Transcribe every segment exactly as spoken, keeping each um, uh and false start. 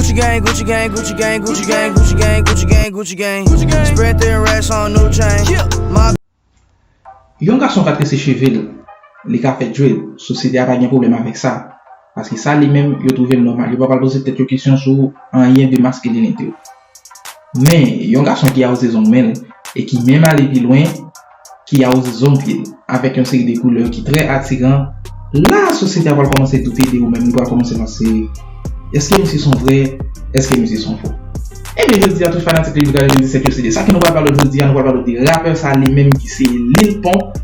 Gucci gang, Gucci gang, Gucci gang, Gucci gang, Gucci gang, Gucci gang, Gucci gang, Gucci gang. Spent the racks on new chain. My Yon gason ka trese cheve l, li ka fè dread, sosyete a pa gen pwoblèm avèk sa. Paske sa li menm, yo twouve l nòmal. Yo pa pral poze tèt yo kesyon sou anyen de maskilinite w. Men, yon gason ki awouze zong men l e ki menm ale pi lwen, ki awouze zong pye l avèk yon seri de koulè ki trè atiran, la sosyete a pral kòmanse doute de ou menm, li pral kòmanse panse, èske misye se yon vrè, èske misye se yon fo? Ebyen, jodi a, tout fanatik Repiblik de mil disèt yo, se de sa ke nou pral pale jodi a. Nou pral pale de rapè sa li menm ki se Lil Pump,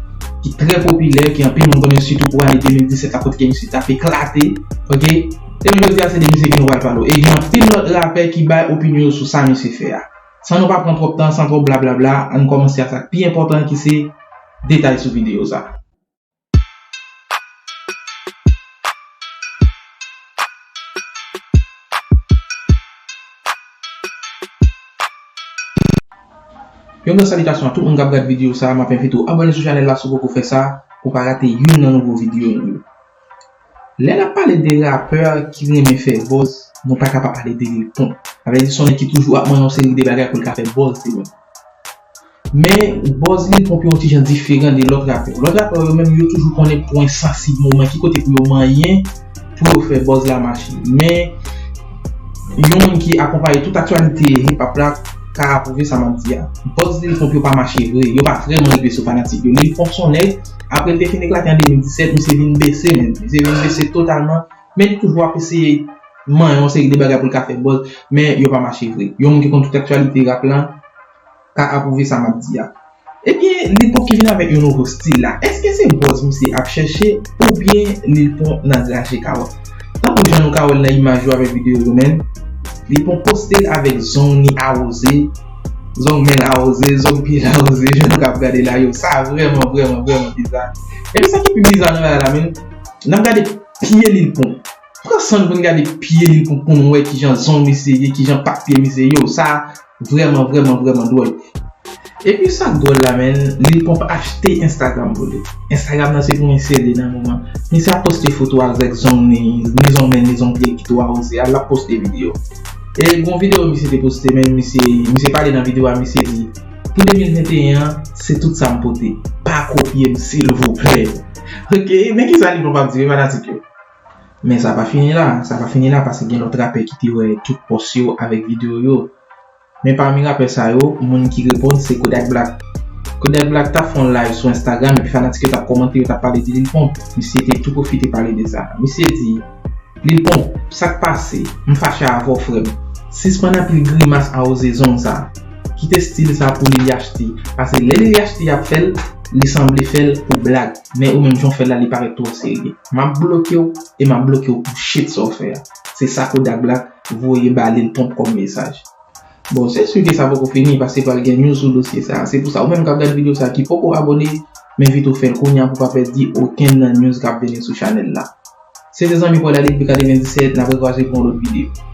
ki trè popilè, ki anpil moun konnen sitou pou ane de mil disèt la, kote ke misye t ap eklate, oke? Ebyen, jodi a, se de misye ke nou pral pale. E gen anpil lòt rapè ki bay opinyon yo sou sa misye fè a. San nou pa pran twòp tan, san twòp blablabla, ann kòmanse ak sa k pi enpòtan ki se detay sou videyo sa. Yon gran salitasyon a tout moun k ap gad videyo sa, m ap envite w abòne sou chanèl la si w poko fè sa, pou w pa rate youn nan nouvo videyo nou yo. Lè n ap pale de rapè ki renmen fè buzz, nou pa ka pa pale de Lil Pump. Sa vle di se yon nèg ki toujou ap manyen yon seri de bagay pou l ka fè buzz li menm. Men, buzz Lil Pump yo yon ti jan diferan de lòt rapè yo. Lòt rapè yo menm, yo toujou konnen pwen sansib moman, ki kote pou yo manyen pou yo fè buzz la mache. Men, yon moun ki akonpaye tout aktyalite hip hop la ka apwouve sa m ap di a. Buzz Lil Pump yo pa mache vre, yo pa vrèman rive sou fanatik yo. Lil Pump se yon nèg, apre l te fin eklate an de mil disèt, misye vin bese menm. Misye vin bese totalman, men li toujou ap eseye manyen yon seri de bagay pou l ka fè buzz, men yo pa mache vre. Yon moun ki konn tout aktyalite rap la ka apwouve sa m ap di a. Ebyen, Lil Pump ki vin avèk yon nouvo stil la. Èske se buzz misye ap chèche oubyen Lil Pump nan graje kawòt? Tankou jan nou ka wè l nan imaj yo avèk videyo yo menm, Lil Pump poste l avèk zong ni awoze, zong men l awoze, zong pye l awoze, jan nou k ap gade la yo. Sa vrèman, vrèman, vrèman biza. Epi sa ki pi biza nan bagay la menm, n ap gade pye Lil Pump. Pran san n pou n gade pye Lil Pump pou n wè kijan zong misye ye, kijan pat pye misye ye. Yo, sa vrèman, vrèman, vrèman dwòl. Epi sa k dwòl la, menn, Lil Pump achte Instagram pou li. Instagram nan se pou misye li nan moman. Misye ap poste foto avèk zong ni, ni zong men, ni zong pye ki tou awoze a, l ap poste videyo. E gon videyo misye te poste, menn, misye, misye pale nan videyo a, misye di, pou de mil venteyen an, se tout sa m pote. Pa kopye m, silvouplè. Oke, men kisa Lil Pump ap di, wi, fanatik yo? Men sa pa fini la, sa pa fini la, paske gen lòt rapè ki te wè tout pòs yo avèk videyo yo. Men pami rapè sa yo, moun ki reponn se Kodak Black. Kodak Black t ap fè yon live sou Instagram epi fanatik yo t ap kòmante, yo t ap pale de Lil Pump. Misye te tou pwofite pale de sa. Misye di, Lil Pump, sa k pase? M fache avè w, frè m. Sispann anpil grimas awoze zong sa. Kite stil sa pou Lil Yachty. Paske lè Lil Yachty ap fè l, li sanble fè l pou blag. Men ou menm jan w fè l la, li parèt twò serye. M ap bloke w e m ap bloke w pou shit sa w fè a. Se sa Kodak Black voye ba Lil Pump kòm mesaj. Bon, se si ke sa poko fini, paske pral gen news sou dosye sa a. Se pou sa, ou menm k ap gad videyo sa a ki poko abòne, m envite w fè l kounye a pou w pa pèdi okenn nan news k ap vini sou chanèl la. Se te zanmi pa w Ladit B katrevenndisèt, n ap rekwaze pou yon lòt videyo.